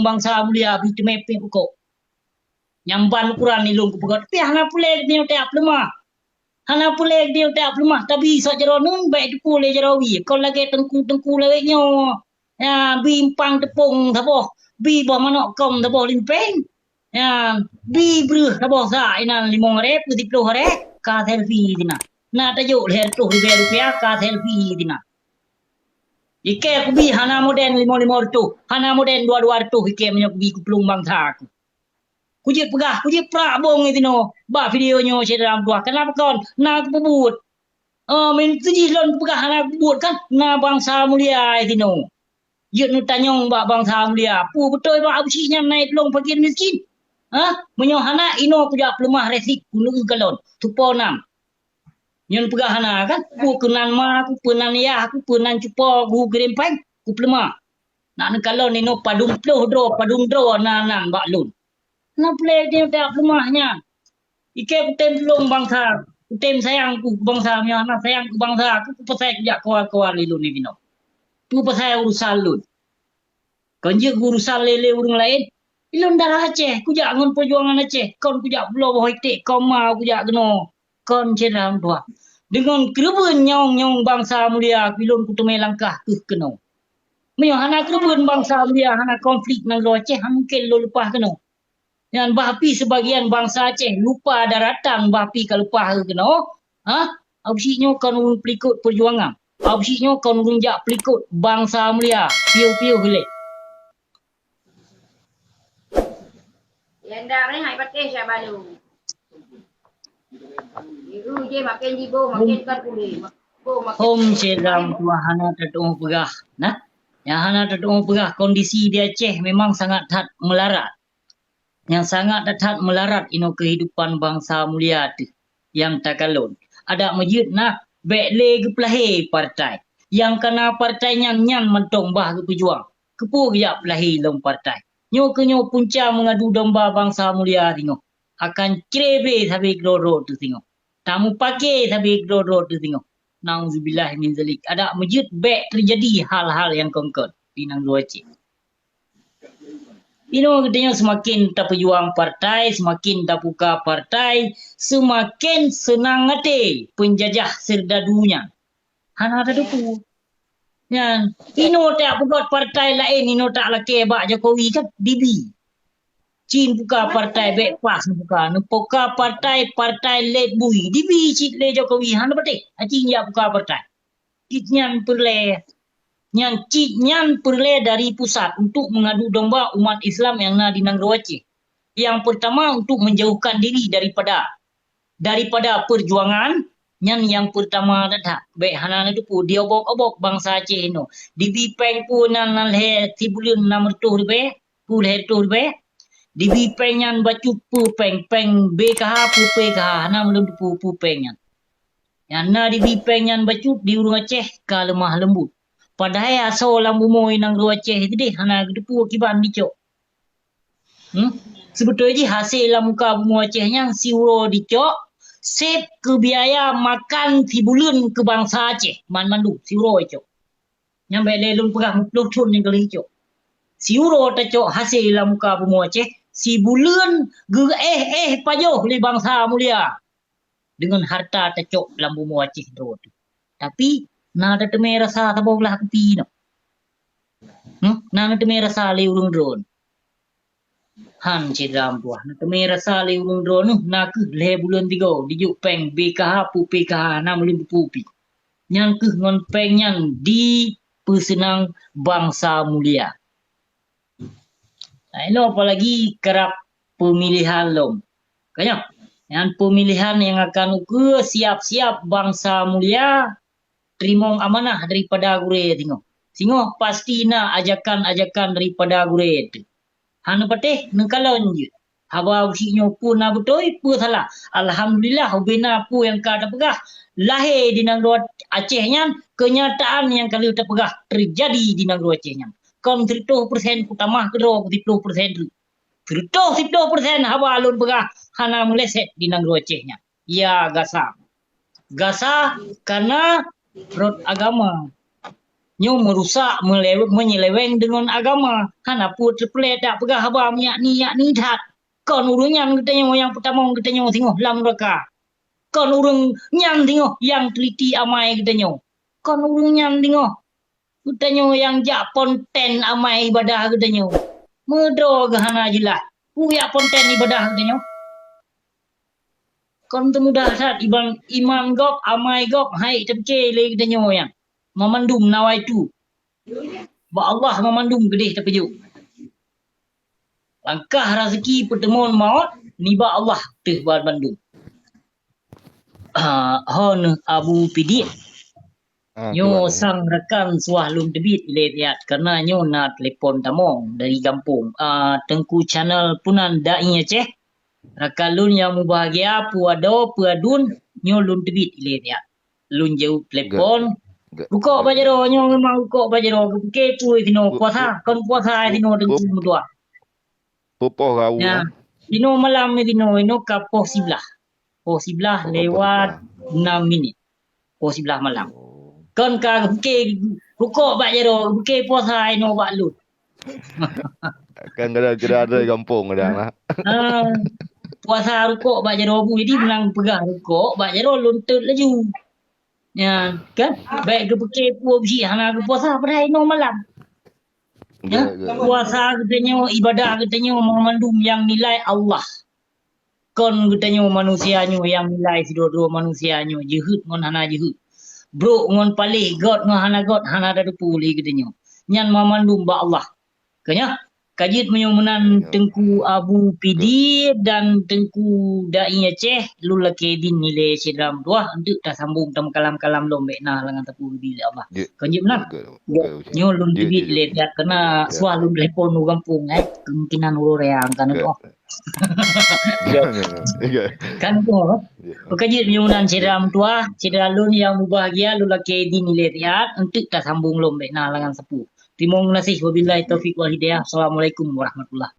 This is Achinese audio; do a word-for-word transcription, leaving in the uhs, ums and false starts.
bansa mulia bri teumé péng ukok. Nyang ban ukuran ilôn kupeugah, tapi hana peureulée geutanyoe tajak peuleumah. Hana peureulée geutanyoe tajak peuleumah, tabi sok jaroe uneuen, bék teupeu lé jaroe wie. Kon lagée teungku-teungku lawét nyoe. Ya, bi empang teupông saboh, bi boh manok kông saboh limpéng. Ya, bi breueh saboh sa inan limong haré, peuet siplôh haré, ka selfie sinan. Na tajok lhèe reutôh ribèe rupiah, ka selfie sinan. Ikée kubi hana modén limong-limong reutôh, hana modén dua-dua reutôh ikée meunyoe kubi kuplueng bansa ku. Kujeuet peugah, kujeuet prak bông di sinoe bak video nyoe syedara meutuah. Kenapa kon? Na kupeubuet. Oh, min tu jih lôn kupeugah hana kupeubuet kan? Na bansa mulia di sinoe. Jeuet neutanyong bak bansa mulia. Peue beutôi bak Abusyik nyan nai tulông fakir miskin? Hah? Meunyoe hana, inoe kujak peuleumah resit kuneuk kalon. Tupo nan. Nyan peugah hana kan? Peue keunan ma aku, peue nan yah aku, peue nan cupo aku kirim pai, kupeuleumah. Nak neukalon inoe padum ploh droe, padum droe na nan bak lôn. Na peureulée tajak peuleumah nyan. Ikée kutem tulông bansa, kutem sayang ku bansa, meunyoe hana sayang ku bansa, aku kupasai kujak kawal-kawal lé lôn di sinoe. Peue pasai urusan lôn? Kon jeuet urusan lé-lé ureuëng laén. Ilôn darah Aceh, kujak ngon peujuangan Aceh. Kon kujak pulo boh iték, kon ma kujak keunoe. Kon syedara meutuah. Deungon keureubeuen nyawöng-nyawöng bansa mulia, ilôn kuteumé langkah keuh keunoe. Meunyoe hana keureubeuen bansa mulia, hana konflik nanggroe Aceh, hana mungken lôn leupah keunoe. Nyan bah pih seubagian bansa Aceh lupa daratan, bah pih ka leupah keunoe. Ha? Abusyik nyoe kon ureuëng peulikot peujuangan. Abusyik nyoe kon ureuëng jak peulikot bansa mulia. Piôh-piôh ilée. Nyang dak reh hai patéh jak balu. Biru je makin jibo, makin kan pulih. Jibo makin Hom pulih. Syedara meutuah hana tatuoh peugah. Nah, nyang hana tatuoh peugah kondisi di Aceh memang sangat that melarat. Nyang sangat that-that melarat inoe keuhidupan bansa mulia teuh nyang takalon. Adak meujeuet na bék lé geupeulahé partai. Nyang kana partai nyan, nyan mantong bah geupeujuang. Keupeue geujak peulahé lom partai? Nyoe keuh nyoe punca meungadu domba bansa mulia singoh. Akan crebe sabe keudroe-droe teuh singoh. Tameupaké sabe keudroe-droe teuh singoh. Nauzubillah min zalik. Adak meujeuet bék teujadi hal-hal nyang kon-kon di nanggroe Aceh. Inoe geutanyoe seumaken tapeujuang partai, seumaken tapuka partai, seumaken seunang até peunjajah seurdadu nyan. Hana tateupeue. Nyan, inoe tapeugöt partai laén, inoe talakée bak Jokowi kan, dibi. Cit puka partai bék pas neupuka, neupuka partai, partai lét bui, dibi cit lé Jokowi, hana patéh, aci jak puka partai. Cit nyan peureulée, nyan cit nyan peureulée dari pusat untuk mengadu domba umat Islam nyang na di nanggroe Aceh. Nyang peurtama untuk menjauhkan diri daripada, daripada perjuangan, nyan nyang peurtama that-that. Bék hana neuteupeue diobok-obok bansa Aceh inoe. Dibi péng peue nan, nan lhée sibuleuen nam reutôh ribée, peue lhée reutôh ribée. Dibi péng nyan bacut peue péng, péng B K H peue P K H, hana meuleuteupeu peue péng nyan. Nyang na dibi péng nyan bacut di ureuëng Aceh ka leumah leumbut. Padahai asoe lam bumoe nanggroe Aceh keudeh hana geuteupeue kiban dicok. Hmm? Seubeutôi jih hasé lam muka bumoe Aceh nyan siuroe dicok, sép keu biaya makan sibuleuen keu bansa Aceh, man mandum siuroe icok. Nyan bék lé lôn peugah meuploh thon nyang ka lheueh icok. Siuroe tacok hasé lam muka bumoe Aceh, sibuleuen geuéh-éh pajoh lé bansa mulia. Deungon harta tacok lam bumoe Aceh droe teuh. Tapi, na tateumé rasa saboh glah kupi nyoe. Hmm? Na tateumé rasa lé ureuëng droe. Han syedara meutuah, na tateumé rasa lé ureuëng droe neuh, na kheueh lhée buleuen tigo, dijok péng B K H peue P K H, na meuleuteupeu pi. Nyan kheueh ngon péng nyan dipeuseunang bansa mulia. Nah, inoe apalagi karab peumilihan lom. Ka nyoe, nyan peumilihan nyang akan ukeue siab-siab bansa mulia teurimong amanah daripada gurée singoh. Singoh pasti na ajakan-ajakan daripada gurée teuh. Hana patéh neukalon jeuet. Haba Abusyik nyoe peue na beutôi, peue salah. Alhamdulillah, ubena peue nyang ka tapeugah lahé di nanggroe Aceh nyan, keunyataan nyang ka lheueh tapeugah teujadi di nanggroe Aceh nyan. Kon sireutoh persen kutamah keudroe keu siploh persen teuk. Sireutoh siploh persen haba lôn peugah hana meuleset di nanggroe Aceh nyan. Ya gasa. Gasa kana rot agama. Nyoe meurusak, meulew-, meunyeleweng deungon agama. Hana peue teupeulét dak peugah haba meunyak ni, yak ni that. Kon ureuëng nyan geutanyoe nyang peutamong geutanyoe singoh lam nuraka. Kon ureuëng nyan singoh nyang teuliti amai geutanyoe. Kon ureuëng nyan singoh geutanyoe nyang jak ponten amai ibadah geutanyoe. Meudroe geuh hana jeulaih. Peue jak ponten ibadah geutanyoe? Kon teumudah that iban iman gob, amai gob, hai teuke lé geutanyoe nyan. Mamandum nawaitu. Bak Allah mamandum keudeh tapeujok. Langkah raseuki peuteumon maot nibak Allah teuh banmandum. Ah, hon Abu Pidik. Ah, nyoe sang rakan suah lôn teubiet ilée siat, karena nyoe na telepon tamong dari gampông. Ah, Teungku Channel Punan Dai Aceh. Rakan lôn nyang mubahgia, peue adoe, peue aduen, nyoe lôn teubiet ilée siat. Lôn jaweueb telepon. Rukok bak jaroe nyoe memang rukok bak jaroe, geupiké peue sinoe puasa, kon puasa sinoe Teungku meutuah. Peupoh rau. Ya. Sinoe malam ni sinoe, inoe ka poh siblaih. Poh siblaih lewat enam minit. Poh siblaih malam. Oh. Kon ka geupiké rukok bak jaroe, geupiké puasa inoe bak lôn. Kan kadang-kadang ada gampông kadang lah. Ha. Puasa rukok bak jaroe bu, jadi menang peugah rukok bak jaroe lôn teut laju. Ya, kan? Baik geupiké peue bisi hana geupuasa padahai inoe malam. Ya, puasa geutanyoe, ibadah geutanyoe mandum nyang nilai Allah. Kon geutanyoe manusia nyoe nyang nilai sidroe-droe manusia nyoe jeuhet ngon hana jeuhet. Brok ngon paléh, got ngon hana got, hana tateupeue lé geutanyoe. Nyan mamandum bak Allah. Keu nyoe, ka jeuet meunyoe meunan Teungku Abu Pidi dan Teungku Dai Aceh, lôn lakée idin ilée syedara meutuah, eunteuk tasambong tameukalam-kalam lom bék na langan tapeubi lé Allah. Kon jeuet meunan. Nyoe lôn teubiet ilée siat, karena suah lôn telepon u gampông, eh, kemungkinan uroe raya kan. Kan tu, bukan jeuet meunyoe meunan syedara meutuah, syedara lôn nyang mubahgia, lôn lakée idin ilée siat, eunteuk tasambong lom bék na langan sapeue. Teurimong geunaséh, wabillahi taufiq wal hidayah. Assalamualaikum warahmatullahi.